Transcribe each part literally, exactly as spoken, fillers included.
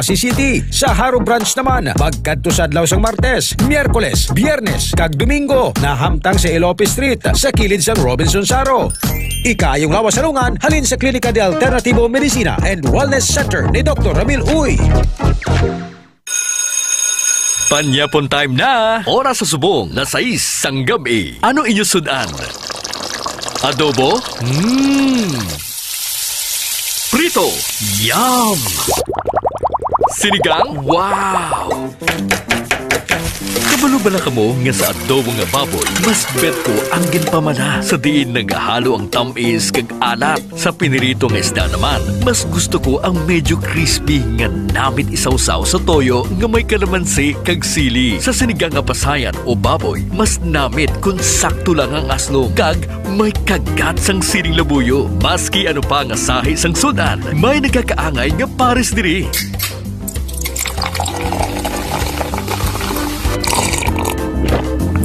City. Sa Jaro Branch naman, magkadto sa adlaw sang Martes, Miyerkules, Biyernes, kag Domingo, nahamtang sa Elope Street, sa kilid sang Robinson Jaro. Ikaayong lawas sa lungan, halin sa Klinika de Alternativo Medicina and Wellness Center ni Doktor Ramil Uy. Panyapon time na! Oras sa subong na sais sang gab-i. Ano inyo sud-an? Adobo? Mm. Prito? Yum! Sinigang? Wow! Kabalo bala kamo nga sa adobo nga baboy, mas bet ko ang ginpamana sa diin nagahalo ang tam-is kag alat. Sa pinirito nga isda naman, mas gusto ko ang medyo crispy nga namit isawsaw sa toyo nga may kalamansi kag sili. Sa sinigang nga pasayan o baboy, mas namit kon sakto lang ang aslom kag may kagat sang siling labuyo. Maski ano pa nga sahi sang sud-an, may nagakaangay nga pares diri.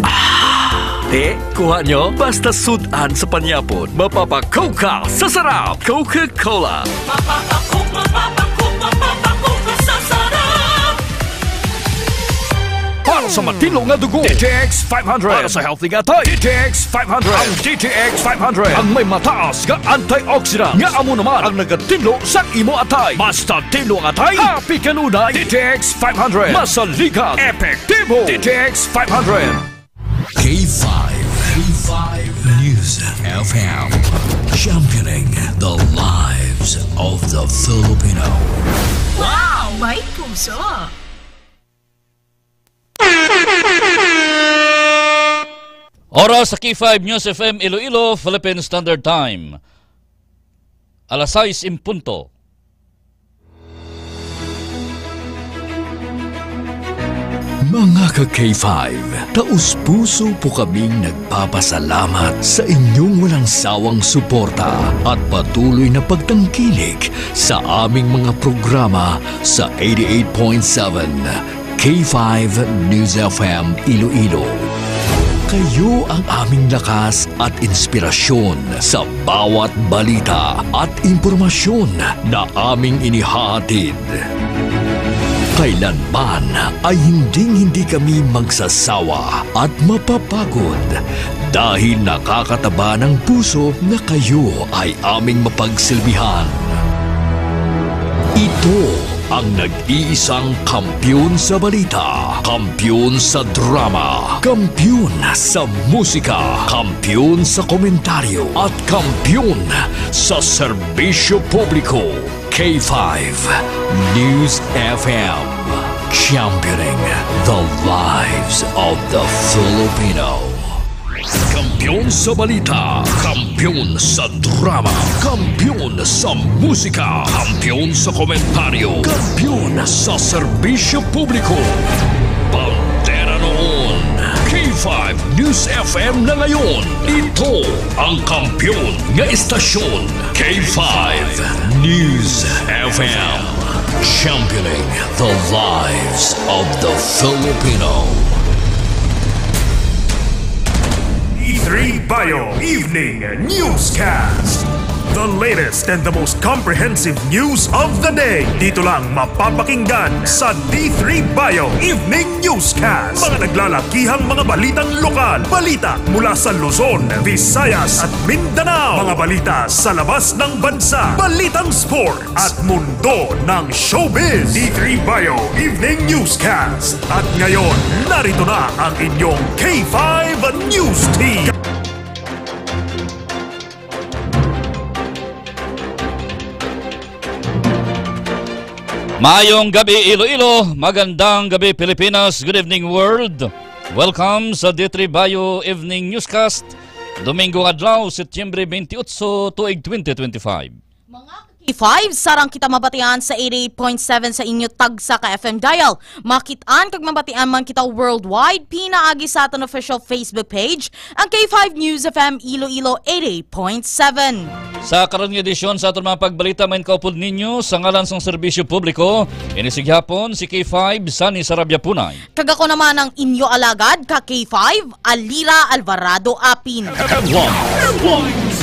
Ah, te, kuha nyo? Basta sud-an sa panyapon, mapapakoka sa sarap. Coca-Cola. Mapapakoka, mapapakoka, mapapakoka sa sarap. Para sa matinlo nga dugo, D T X five hundred. Para sa healthy nga atay, D T X five hundred. Ang D T X five hundred ang may mataas nga antioxidant nga amo naman ang nagatinlo sa imo atay. Basta tinlo ang atay, happy kanunay. D T X five hundred. Masaligan, epektibo. D T X five hundred. K five, K five News F M, championing the lives of the Filipino. Wow! May puso! Oras sa K five News F M Iloilo, Philippine Standard Time. Alas sais en punto. Mga ka K five, taos-puso po kaming nagpapasalamat sa inyong walang sawang suporta at patuloy na pagtangkilik sa aming mga programa sa eighty-eight point seven K five News F M Iloilo. Kayo ang aming lakas at inspirasyon sa bawat balita at impormasyon na aming inihahatid. Kailanman ay hinding-hindi kami magsasawa at mapapagod dahil nakakataba ng puso na kayo ay aming mapagsilbihan. Ito ang nag-iisang kampiyon sa balita, kampiyon sa drama, kampiyon sa musika, kampiyon sa komentaryo, at kampiyon sa serbisyo publiko. K five News F M, championing the lives of the Filipino. Kampiyon sa balita, kampiyon sa drama, kampiyon sa musika, kampiyon sa komentaryo, kampiyon sa serbisyo publiko. Bandera noon, K five News F M na ngayon. Ito ang kampiyon nga istasyon, K five News F M. Championing the lives of the Filipino. D three Bio Evening Newscast. The latest and the most comprehensive news of the day. Dito lang mapapakinggan sa D three Bio Evening Newscast. Mga naglalakihang mga balitang lokal. Balita mula sa Luzon, Visayas at Mindanao. Mga balita sa labas ng bansa. Balitang sport. At mundo ng showbiz. D three Bio Evening Newscast. At ngayon, narito na ang inyong K five News Team. Maayong gabi, Iloilo. Magandang gabi, Pilipinas. Good evening, world. Welcome sa D three Bio Evening Newscast. Domingo adlaw, Setyembre twenty-eight, tuig twenty twenty-five. Mga K five, sarang kita mabatian sa eighty-eight point seven sa inyo tagsa ka F M dial. Makit-an kag mabatian man kita worldwide, pinaagi sa aton official Facebook page, ang K five News F M Iloilo eighty-eight point seven. Sa karon nga edisyon sa aton mga pagbalita, may nakaupod ninyo sa ngalan sang serbisyo publiko, ini sa gihapon si K five Sunny Sarabia Punay. Kag ako naman ang inyo alagad ka K five, Alira Alvarado Apin. Headlines.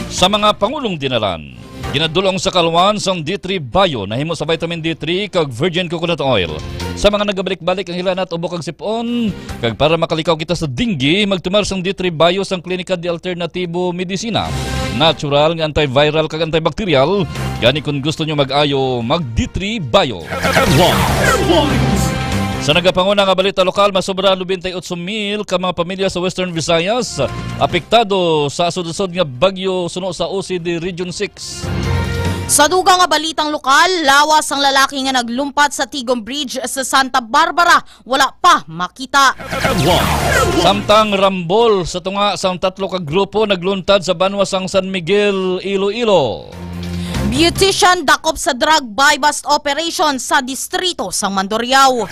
Sa mga pangulong dinalan. Ginadul-ong sa kalwan sang D three Bio, nahimo sa vitamin D three kag virgin coconut oil. Sa mga nagabalik-balik ang hilanat, ubo kag sip-on, kag para makalikaw kita sa dengue, magtumar sang D three Bio sang Klinika de Alternatibo Medicina. Natural nga antiviral kag antibacterial. Gani, kung gusto nyo mag-ayo, mag D three Bio. Sa nagapanguna nga balita lokal, masobra nobenta y otso mil ka mga pamilya sa Western Visayas apektado sa asod-asod nga bagyo suno sa O C D Region six. Sa dugang nga balitang lokal, lawas ang lalaki nga naglumpat sa Tigom Bridge sa Santa Barbara, wala pa makita. Samtang rambol sa tunga sang tatlo ka grupo nagluntad sa banwa sang San Miguel, Iloilo. Beautician dakop sa drug buy-bust operation sa distrito sang Mandurriao.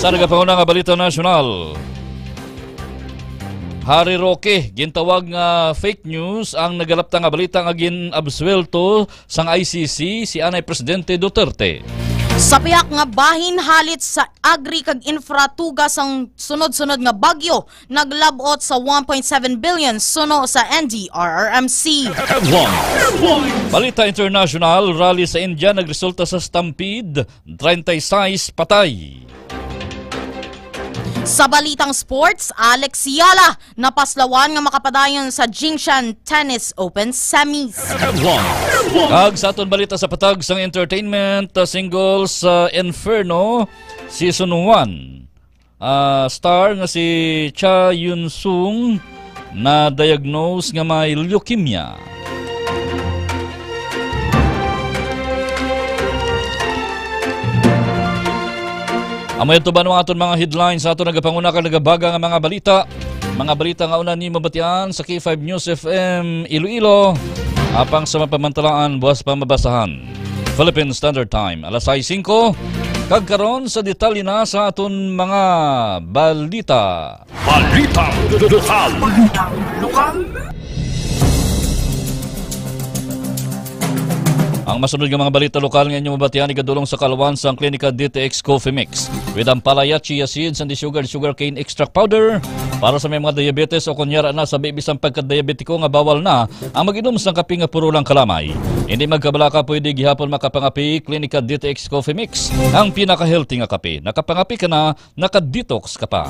Sa nagapanguna nga balita nasyonal, Harry Roque, gintawag nga fake news ang nagalapta nga balita nga gin-absuwelto sang I C C si anay Presidente Duterte. Sa pihak nga bahin, halit sa agri kag infra, tuga sang sunod-sunod nga bagyo naglab-ot sa one point seven billion suno sa N D R R M C. Balita international, rally sa India nagresulta sa stampede, treinta y seis patay. Sa balitang sports, Alex Yala napaslawan nga makapadayon sa Jingshan Tennis Open semis. Kag sa aton balita sa patag sang entertainment, uh, singles, uh, Inferno Season one, uh, star nga si Cha Yun Sung na-diagnose nga may leukemia. Amo yadto ba ang aton mga headlines sa aton nagapanguna kag nagabaga nga mga balita? Mga balita nga una nimo batian sa K five News F M Iloilo, apang sa mapamantalaan buwas pa mabasahan. Philippine Standard Time, alas sais singko. Kag karon sa detalye na sa aton mga balita. Balitang lokal. Ang masunod nga mga balita lokal nga inyo mabatian igadulong sa kalwan sang Klinika D T X Coffee Mix with ampalaya, chia seeds, and the sugar, sugarcane extract powder. Para sa may mga diabetes o kunyara na sa bisan pagka-diabetiko nga bawal na ang mag-inom sang kape nga puro lang kalamay. Hindi magkabalaka, pwede gihapon makapangapi Klinika D T X Coffee Mix, ang pinaka-healthy nga kape. Nakapangapi ka na, naka-detox ka pa.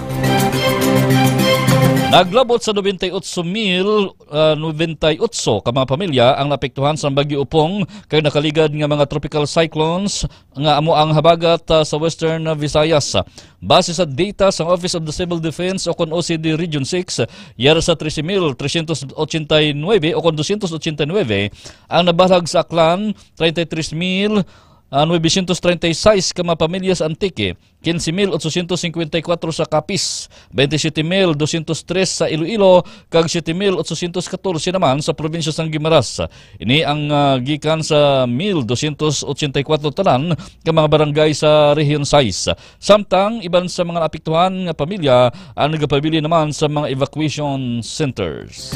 Naglab-ot sa nobenta y otso mil, ah, nobenta y otso ka mga pamilya ang naapektuhan sang Bagyo Opong kag nakaligad nga mga tropical cyclones nga amo ang habagat, ah, sa Western Visayas. Base sa data sang Office of the Civil Defense o kon O C D Region six, yara sa trese mil tresyentos ochenta y nuebe o kon dosyentos ochenta y nuebe ang nabalag sa Aklan, treinta y tres mil, ah, nuebesyentos treinta y seis ka mga pamilya sa Antique, quince mil ochocientos cincuenta y cuatro sa Capiz, veintisiete mil doscientos tres sa Iloilo, kag siete mil ochocientos catorce naman sa probinsya sang Guimaras. Ini ang, ah, gikan sa mil doscientos ochenta y cuatro tanan ka mga barangay sa Rehiyon sais. Samtang iban sa mga naapektuhan nga pamilya ang nagapabilin naman sa mga evacuation centers.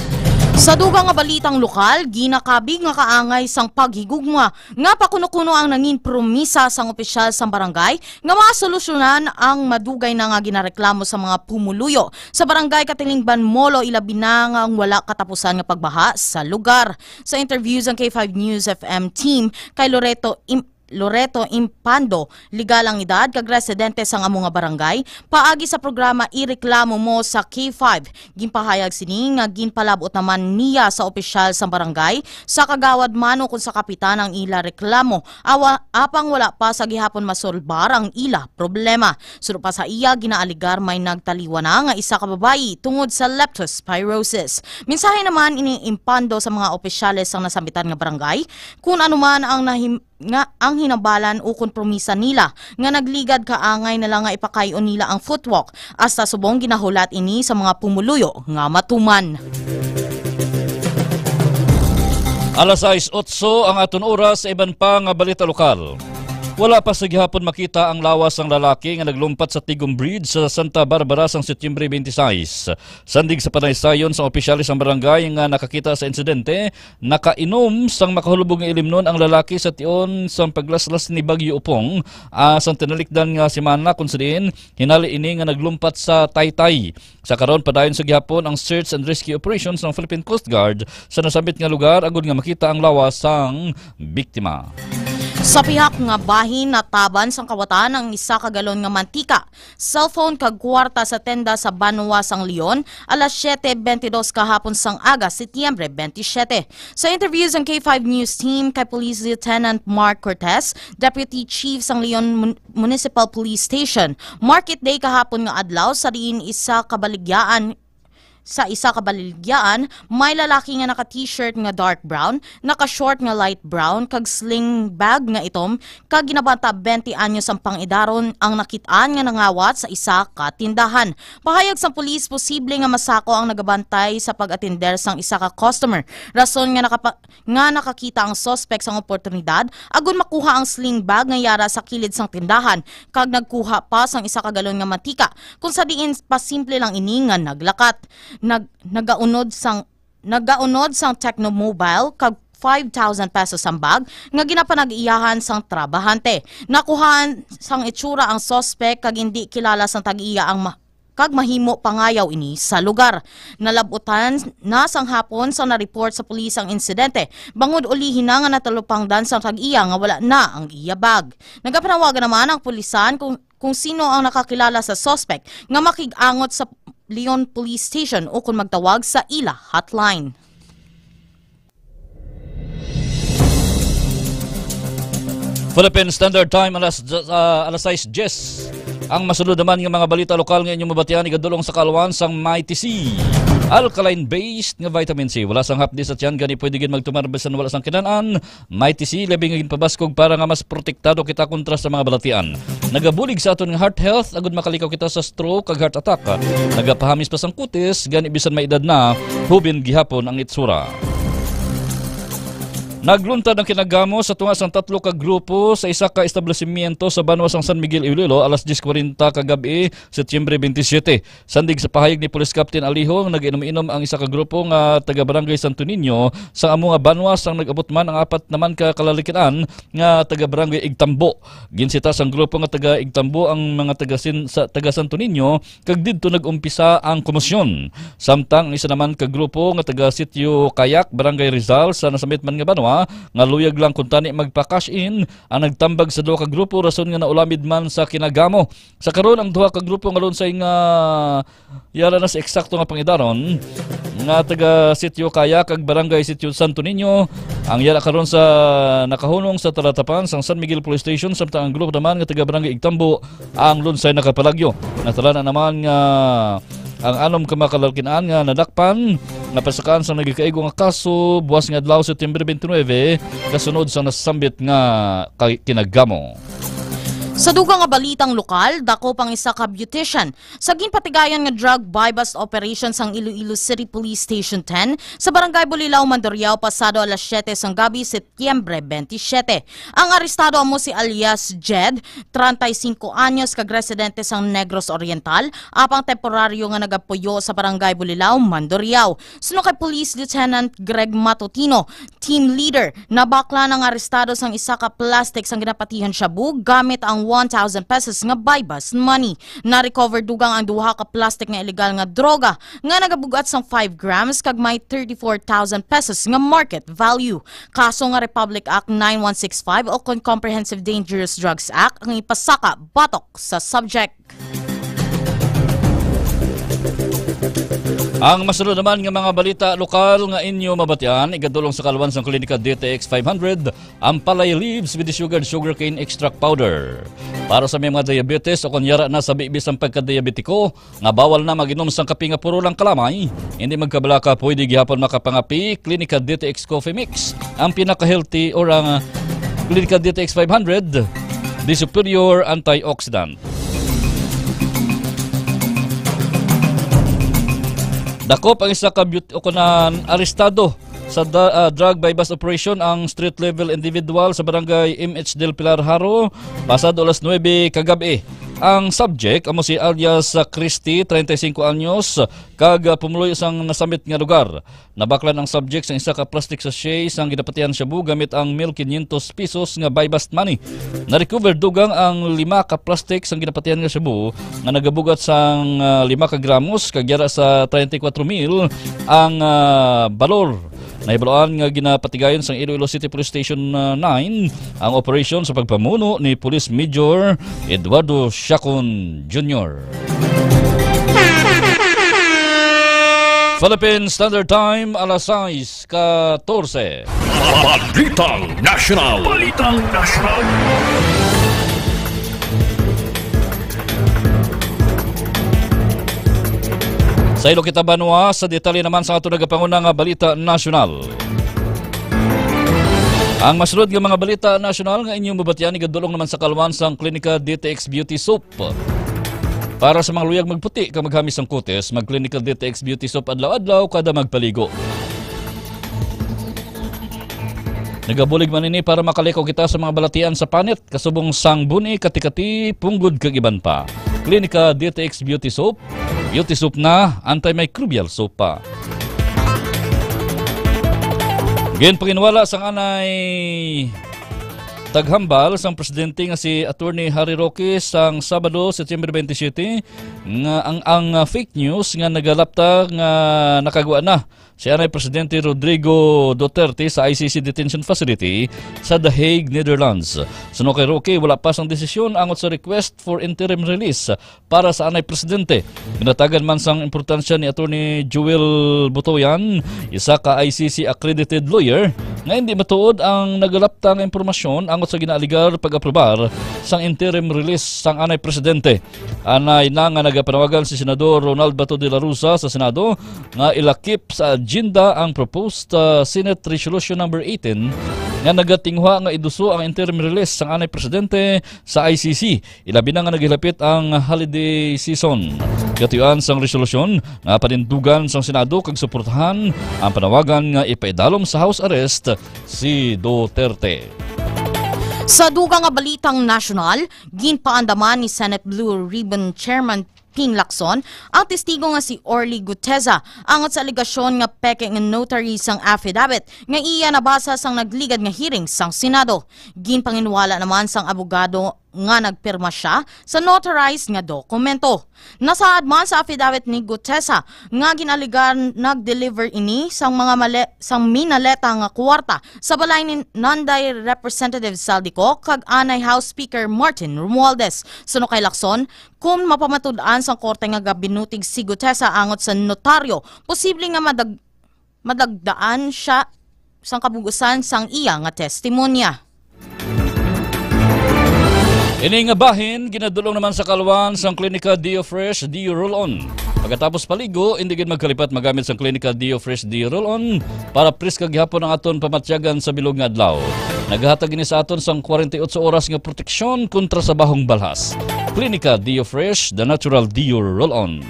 Sa dugang nga balitang lokal, ginakabig nga kaangay sang paghigugma nga pakuno-kuno ang nangin promisa sang opisyal sang barangay nga masolusyonan ang madugay na nga ginareklamo sa mga pumuluyo sa Barangay Katilingban, Molo, ilabi na nga ang wala katapusan nga pagbaha sa lugar. Sa interview sang K five News F M team kay Loreto Im-, Loreto Impando, legal ang edad kag residente sang amo nga barangay, paagi sa programa Ireklamo Mo sa K five. Ginpahayag sini nga ginpalab-ot naman niya sa opisyal sang barangay, sa kagawad man ukon sa kapitan ang ila reklamo, awa, apang wala pa sa gihapon masolbar ang ila problema. Suno pa sa iya, ginaaligar may nagtaliwan na nga isa ka babayi tungod sa leptospirosis. Mensahe naman ini Impando sa mga opisyales sang nasambitan nga barangay, kun ano man ang nahim-, nga ang hinabalan ukon promisa nila nga nagligad kaangay na lang nga ipakay-on nila ang footwalk, hasta subong ginahulat ini sa mga pumuluyo nga matuman. Alas sais otso ang aton oras sa iban pa nga balita lokal. Wala pa sa gihapon makita ang lawas sang lalaki nga naglumpat sa Tigum Bridge sa Santa Barbara sang Setyembre twenty-six. Sandig sa panaysayon sang opisyales sang barangay nga nakakita sa insidente, nakainom sang makahulubog nga ilimnon ang lalaki sa tion sang paglaslas ni Bagyo Upong, ah, sang tinalikdan nga semana, kung sa diin hinali ini nga naglumpat sa Taytay. Sa karon, padayon sa gihapon ang search and rescue operation sang Philippine Coast Guard sa nasambit nga lugar agud nga makita ang lawas sang biktima. Sa pihak nga bahin, nataban sang kawatan ang isa ka galon nga mantika, cellphone kag kwarta sa tenda sa Banwa sang Leon, alas siete bentidós kahapon sang aga, Setyembre twenty-seven. Sa interview sang K five News Team kay Police Lieutenant Mark Cortez, Deputy Chief sang Leon Mun-, Municipal Police Station, market day kahapon nga adlaw, sa diin isa ka baligyaan sa isa ka baligyaan, may lalaki nga naka-t-shirt nga dark brown, naka-short nga light brown, kag sling bag nga itom, kag ginabanta twenty anyos ang pangidaron ang nakit-an nga nangawat sa isa ka tindahan. Pahayag sang pulis, posible nga masako ang nagabantay sa pag-atender sang isa ka customer, rason nga nakapa-, nga nakakita ang suspek sang oportunidad agud makuha ang sling bag nga yara sa kilid sang tindahan, kag nagkuha pa sang isa ka galon nga mantika, kung sa diin pasimple lang ini nga naglakat. Nag-, nagaunod sang, nagaunod sang Tecno Mobile kag five thousand pesos ang bag nga ginapanag-iyahan sang trabahante. Nakuhaan sang itsura ang suspek kag indi kilala sang tag-iya ang ma-, kag mahimo pangayaw ini sa lugar. Nalabutan na sang hapon sang na-report sa pulis ang insidente, bangod ulihi na nga natalupangdan sang tag-iya nga wala na ang iya bag. Nagapanawagan naman ang pulisan kung, kung sino ang nakakilala sa suspek nga makig-angot sa Leon Police Station ukon magtawag sa ila hotline. Philippine Standard Time, alas, ah, alas sais diyes. Ang masunod naman nga mga balita lokal nga inyong mabatian, igadulong sa kaalwan sang Mighty C. Alkaline-based nga vitamin C. Wala sang hapdi sa tiyan, gani pwede gid magtumar bisan wala sang kinan-an. Mighty C, labi nga ginpabaskog para nga mas protektado kita kontra sa mga balatian. Nagabulig sa aton nga heart health, agud makalikaw kita sa stroke kag heart attack. Nagapahamis pa sang kutis, gani bisan may edad na, hubin gihapon ang itsura. Nagluntad ang kinagamo sa tunga sang tatlo ka grupo sa isa ka establishmento sa banwa sang San Miguel, Iloilo, alas diyes kwarenta kagab-i, Setyembre twenty-seven. Sandig sa pahayag ni Police Captain Aliho, nag-inom-inom ang isa ka grupo nga taga Barangay Santo Niño sa amo nga banwa, sang nag-abot man ang apat naman ka kalalikin-an nga taga Barangay Igtambo. Ginsita sang grupo nga taga Igtambo ang mga taga Sin-, sa, taga Santo Niño, kag didto nag-umpisa ang komosyon. Samtang ang isa naman ka grupo nga taga Sitio Kayak, Barangay Rizal, sa nasambit man nga banwa, nga luyag lang kuntani magpa-cash in, ang nagtambag sa duha ka grupo rason nga naulamid man sa kinagamo. Sa karon, ang duha ka grupo nga lunsay nga yara na sa eksakto nga pangidaron nga taga Sitio Kaya kag Barangay Sitio Santo Niño ang yara karon sa nakahunong sa talatapan sang San Miguel Police Station, samtang ang grupo naman nga taga Barangay Igtambo ang lunsay nakapalagyo. Natala na naman nga ang anom ka mga kalalikin-an nga nadakpan nga pasakaan sang nagakaigo nga kaso buwas nga adlaw, September twenty-nine, kasunod sa nasambit nga kay-, kinagamo. Sa dugang nga balitang lokal, dakop ang isa ka beautician sa ginpatigayon nga drug buy-bust operation sang Iloilo City Police Station ten sa Barangay Bulilao, Mandurriao, pasado alas siete sang gabi, Setyembre twenty-seven. Ang arestado amo si alias Jed, treinta y cinco anyos, kag residente sang Negros Oriental, apang temporaryo nga nagapuyo sa Barangay Bulilao, Mandurriao. Suno kay Police Lieutenant Greg Matutino, team leader, nabaklan ang arestado sang isa ka plastic sang ginapatihan shabu gamit ang one thousand pesos nga buy-bust money. Na-recover dugang ang duha ka plastic nga illegal nga droga nga nagabug-at sang five grams kag may thirty-four thousand pesos nga market value. Kaso nga Republic Act nine one six five o kon Comprehensive Dangerous Drugs Act ang ipasaka batok sa subject. Ang masunod naman nga mga balita lokal nga inyo mabatian, igadulong sa kaalwan sang Klinika D T X five hundred, ang Palay Leaves with the Sugared Sugarcane Extract Powder. Para sa may mga diabetes o kon yara na sa bibis ang pagkadiabetiko, nga bawal na mag-inom sang kape nga puro lang kalamay, hindi magkabalaka, pwede gihapon makapangape, Klinika D T X Coffee Mix, ang pinaka-healthy, or ang, ah, Klinika D T X five hundred, the superior antioxidant. Dakop ang isa ka beaut-, o kunan, arestado sa da-, ah, drug buy-bust operation ang street level individual sa barangay M H Del Pilar, Jaro, pasado alas nuebe kagab-i. Ang subject amo si alias, ah, Christy, treinta y cinco anyos, kag, ah, pumuluyo sang nasamit nga lugar. Nabaklan ang subject sang isa ka plastic sachet sang ginapatihan shabu gamit ang mil quinientos pesos nga buy-bust money. Na-recover dugang ang lima ka plastic sang ginapatihan nga shabu nga nagabugat sang, ah, lima ka gramos kag yara sa treinta y cuatro mil ang, ah, balor. Nahibaluan nga ginapatigayon sang Iloilo City Police Station, ah, nine ang operasyon sa pagpamuno ni Police Major Eduardo Siacon Junior. Philippine Standard Time, alas sais katorse. Balitang Nasyonal. Balitang Nasyonal. Sa Ilo kita banwa, sa detalye naman sa ato nagapanguna nga balita nasyonal. Ang masunod nga mga balita nasyonal nga inyong mabatian igadulong naman sa kalwan sang Klinika D T X Beauty Soap. Para sa mga luyag magputi kag maghamis ang kutis, mag-Clinical D T X Beauty Soap adlaw-adlaw kada magpaligo. Nagabulig man ini para makalikaw kita sa mga balatian sa panit, kasubong sang buni, kati-kati, punggod kag iban pa. Klinika D T X Beauty Soap, Beauty Soap na, antimicrobial soap pa. Ginpanginwala sang anay taghambal sang presidente nga si Attorney Harry Roque sang Sabado, September twenty-seven, nga ang, ang, ah, fake news nga nagalapta nga nakagwa na si anay Presidente Rodrigo Duterte sa I C C detention facility sa The Hague, Netherlands. Suno kay Roque, wala pa sang desisyon angot sa request for interim release para sa anay presidente. Ginatagan man sang importansya ni Attorney Joel Butoyan, isa ka I C C accredited lawyer, nga hindi matuod ang nagalapta nga impormasyon angot sa ginaaligar pag-aprobar sang interim release sang anay presidente. Anay na nga nagapanawagan si Senador Ronald Bato de la Rosa sa Senado nga ilakip sa agenda ang proposed, ah, Senate Resolution number eighteen nga nagatinguha nga iduso ang interim release sang anay presidente sa I C C, ilabi na nga naghilapit ang holiday season. Ginatuyuan sang resolusyon nga panindugan sang Senado kag suportahan ang panawagan nga ipaidalom sa house arrest si Duterte. Sa dugang nga balitang nasyonal, ginpaandaman ni Senate Blue Ribbon Chairman Ping Lacson ang testigo nga si Orly Guteza angot sa alegasyon nga peke nga notary sang affidavit nga iya nabasa sang nagligad nga hearing sang Senado. Ginpanginwala naman sang abogado nga nagpirma siya sa notarized nga dokumento. Nasaad man sa affidavit ni Guteza nga ginaligan nag-deliver ini sang mga male-, sang minaleta nga kuwarta sa balay ni Nanday Representative Zaldy Co kag anay House Speaker Martin Romualdez. Suno kay Lacson, kun mapamatud-an sang korte nga gabinutig si Guteza angot sa notaryo, posible nga madag-, madagdaan siya sang kabug-usan sang iya nga testimonya. Ini nga bahin ginadulong naman sa kalwan sang Klinika Dio Fresh Dio Roll-On. Pagkatapos paligo, hindi gid magkalipat magamit sang Klinika Dio Fresh Dio Roll-On para preska gihapon ang aton pamatyagan sa bilog nga adlaw. Nagahatag ini sa aton sang forty-eight oras nga proteksyon kontra sa bahong balhas. Klinika Dio Fresh, the natural Dio Roll-On.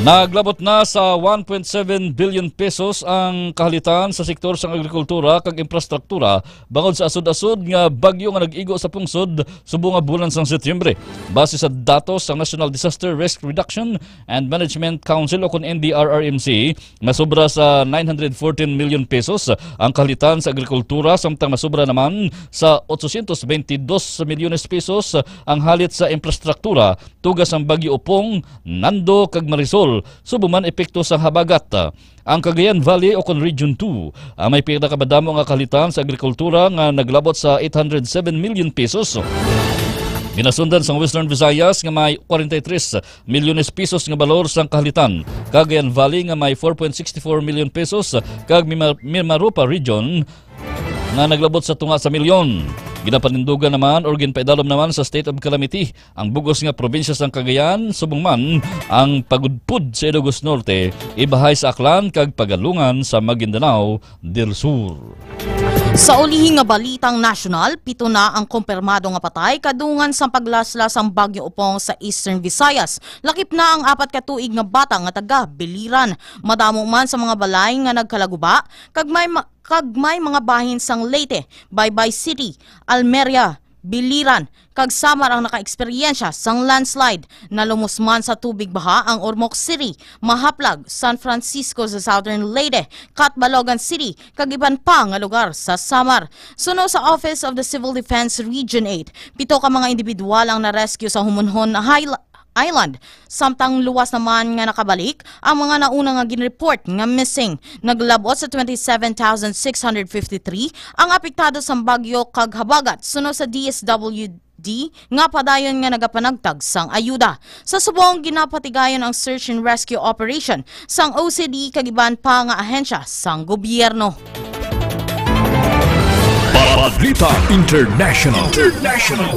Naglabot na sa one point seven billion pesos ang kahalitan sa sektor sang agrikultura kag infrastruktura bangod sa asod-asod nga bagyo nga nag-igo sa pungsod subong nga bulan sang Setyembre. Base sa datos sang National Disaster Risk Reduction and Management Council o kon N D R R M C, masobra sa nine hundred fourteen million pesos ang kahalitan sa agrikultura, samtang masobra naman sa ochocientos veintidós milyones pesos ang halit sa infrastruktura tuga sang Bagyo Opong, Nando, kag Marisol, subong man epekto sang habagat. Ang Cagayan Valley o kon Region two ang may pinakamadamo nga kahalitan sa agrikultura nga naglabot sa eight hundred seven million pesos. Ginasundan sang Western Visayas nga may forty-three milyones pesos nga balor sang kahalitan. Cagayan Valley nga may four point six four million pesos, kag Mima-, Mimaropa Region nga naglabot sa tunga sa milyon. Ginapanindugan naman or ginpaidalom naman sa state of calamity ang bug-os nga probinsya sang Cagayan, subong man ang pagudpod sa Ilocos Norte, ibahay sa Aklan kag Pagalungan sa Maguindanao del Sur. Sa ulihi nga balitang nasyonal, pito na ang kumpirmado nga patay kadungan sang paglaslas sang Bagyo Opong sa Eastern Visayas. Lakip na ang apat ka tuig nga bata nga taga Biliran. Madamo man sa mga balay nga nagkalaguba, kag may ma-, kag may mga bahin sang Leyte, Baybay City, Almeria, Biliran, kag Samar ang nakaeksperyensya sang landslide. Nalumos man sa tubig baha ang Ormoc City, Mahaplag, San Francisco sa Southern Leyte, Catbalogan City, kag iban pa nga lugar sa Samar. Suno sa Office of the Civil Defense Region eight, pito ka mga individual ang na-rescue sa Humonhon High-, Island, samtang luwas naman nga nakabalik ang mga nauna nga ginreport nga missing. Naglab-ot sa twenty-seven thousand six hundred fifty-three ang apektado sang bagyo kag habagat, suno sa D S W D nga padayon nga nagapanagtag sang ayuda. Sa subong, ginapatigayon ang search and rescue operation sang O C D kag iban pa nga ahensya sang gobyerno. Balita International. International.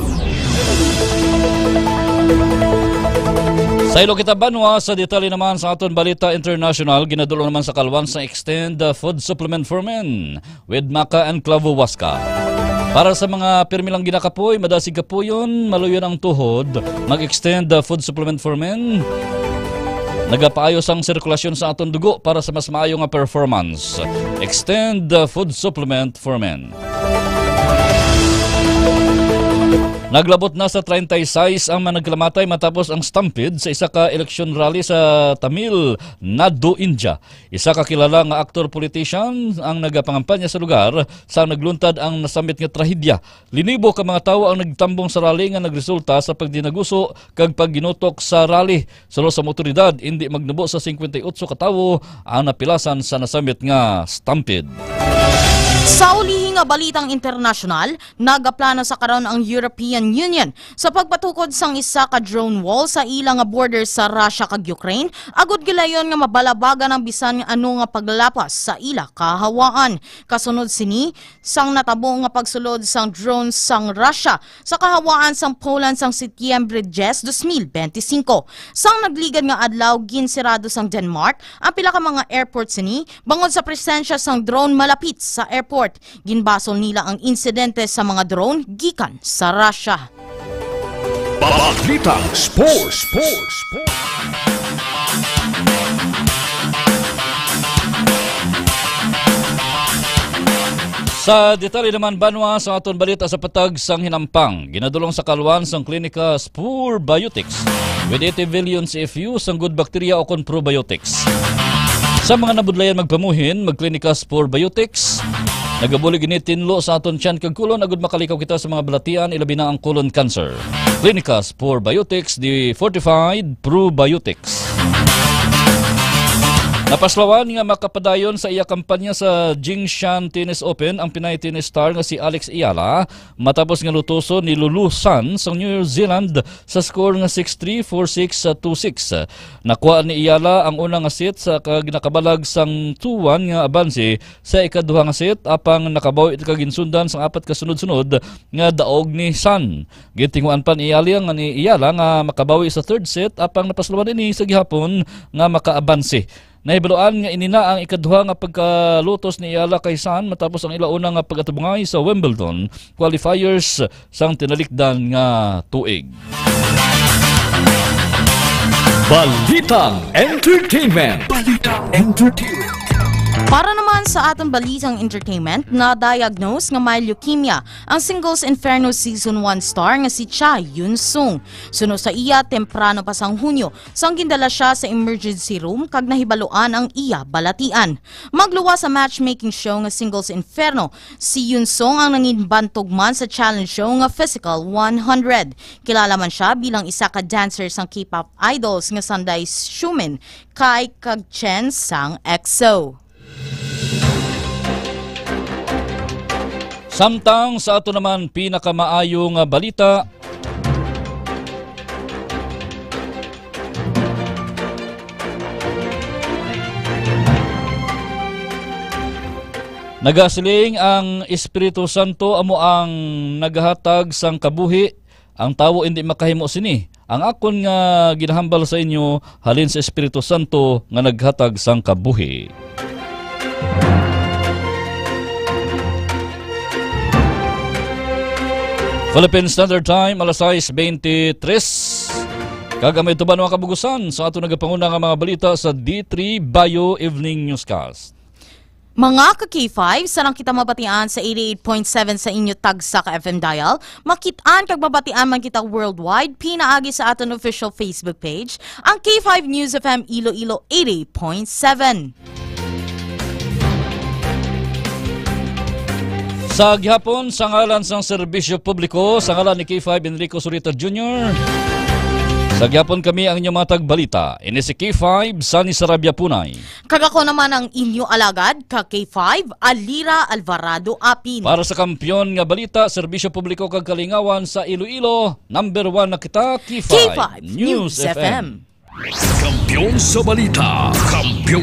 Sa ilo kita banwa, sa detalye naman sa aton balita international, ginadul-ong naman sa kalwan sa Extend, uh, Food Supplement for Men with Maca and Clavo Huasca. Para sa mga pirmi lang ginakapoy, madasig kapuyon, maluyon ang tuhod, mag-Extend, uh, Food Supplement for Men. Nagapaayo sang sirkulasyon sa aton dugo para sa mas maayo nga performance. Extend, uh, Food Supplement for Men. Naglabot na sa treinta y seis ang mga nagkalamatay matapos ang stampede sa isa ka eleksyon rally sa Tamil Nadu, India. Isa ka kilala nga aktor politician ang nagapangampanya sa lugar sa nagluntad ang nasambit nga trahedya. Linibo ka mga tawo ang nagtambong sa rally nga nagresulta sa pagdinaguso kag pagginutok sa rally. Suno sa mga otoridad, indi magnubo sa singkwenta y otso ka tawo ang napilasan sa nasambit nga stampede. Sa ulihi nga balitang internasyonal, nagaplano sa karon ang European Union sa pagpatukod sang isa ka drone wall sa ila nga border sa Russia kag Ukraine, agud gilayon nga mabalabagan ang bisan nga ano nga paglapas sa ila kahawaan. Kasunod sini, sang natabo nga pagsulod sang drone sang Russia sa kahawaan sang Poland sang Setyembre diyes, dos mil benti singko. Sang nagligad nga adlaw, ginsirado sang Denmark ang pila ka mga airport sini bangod sa presensya sang drone malapit sa airport. Ginbasol nila ang insidente sa mga drone gikan sa Russia. Balitang Sports. Sports. Sa detalye naman, banwa, sa aton balita sa patag sang hinampang, ginadul-ong sa kalwan sang Klinika Spore Biotics with eighty billion C F U sang good bacteria o kon probiotics. Sa mga nabudlayan magpamuhin, mag-Klinika Spore Biotics. Nagabulig ini tinlo sa aton tiyan kag kulon agud makalikaw kita sa mga balatian, ilabi na ang colon cancer. Klinika Spore Biotics, the fortified probiotics. Napaslawan nga makapadayon sa iya kampanya sa Jingshan Tennis Open ang Pinay tennis star nga si Alex Eala matapos nga lutoson ni Lulu Sun sang New Zealand sa score nga six three, four six, two six. Nakuha ni Eala ang una nga set sa kag nakabalag sang two one nga abanse sa ikaduha nga set, apang nakabawi ito kag ginsundan sang apat ka sunod-sunod nga daog ni Sun. Gintinguan pa ni Eala nga, ni Eala nga makabawi sa third set, apang napaslawan ini sa gihapon nga makaabanse. Nahibaluan nga ini na ang ikaduha nga pagkalutos ni Eala kay Sun matapos ang ila una nga pag-atubangay sa Wimbledon qualifiers sang tinalikdan nga tuig. Balitang Entertainment. Balitang Entertainment. Para naman sa aton balitang entertainment, na-diagnose nga may leukemia ang Singles Inferno Season one star nga si Cha Yun Sung. Suno sa iya, temprano pa sang Hunyo, sang gindala siya sa emergency room kag nahibaluan ang iya balatian. Magluwas sa matchmaking show nga Singles Inferno, si Yun Sung ang nanginbantog man sa challenge show nga Physical one hundred. Kilala man siya bilang isa ka dancer sang K-pop idols nga sanday Xiumin, Kai kag Chen sang EXO. Samtang sa ato naman pinakamaayo nga balita, nagasiling ang Espiritu Santo amo ang nagahatag sang kabuhi. Ang tawo indi makahimo sini. Ang akon nga ginahambal sa inyo halin sa Espiritu Santo nga naghatag sang kabuhi. Philippine Standard Time, alas sais beintitrés. Kag amay tuban, mga kabugusan, sa ato nagapanguna nga mga balita sa D three Bio Evening Newscast. Mga ka K five, sarang kita mabatian sa eighty-eight point seven sa inyo tagsa ka F M dial. Makit-an kag mabatian man kita worldwide, pinaagi sa aton official Facebook page, ang K five News F M Iloilo eighty point seven. Sa gihapon, sa ngalan sang serbisyo publiko, sa ngalan ni K five Enrico Zurita Junior, sa gihapon kami ang inyong mga tagbalita. Ini si K five, Sunny Sarabia Punay. Kag ako naman ang inyo alagad, ka K five, Alira Alvarado Apin. Para sa kampiyon nga balita, serbisyo publiko kag kalingawan sa Iloilo, number one na kita, K five K five News News F M. F M. Kampiyon sa balita, kampiyon